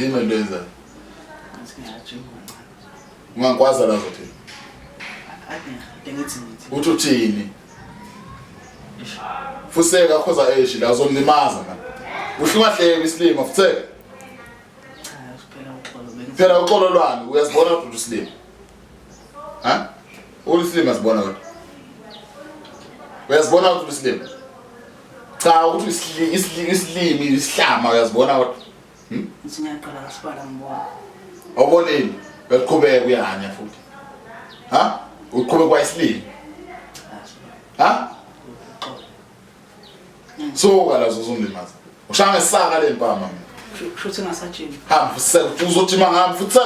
Yini lento yenzayo? Ngathi ngiyajima kancane. Ungangikwazi la zothini? Ade ngide ngithi ngithi. Uthi uthini? Fuseka khoza eshi la uzonilimaza man. Uhlungahleki isilima futheka. Cha, phela uxolo bengithi. Phela uxolo lwani uyazibona ukuthi usilima. Ha? Ulisilima sibona kodwa. Uyazibona ukuthi ulisilima. Cha ukuthi isilimi isihlama uyazibona kodwa. Hmm? Ngithi ngiyaqala ngasibala ngibona. Awuboneni? Uyaqhubeka uyanya futhi. Ha? Uqhubeka kwayisilimi. Ha? Suka la uzongimaza. Ushaya ngesaka lempama mina. Kusho ukuthi ngasajima. Hamba futhi uzojima ngami futhi.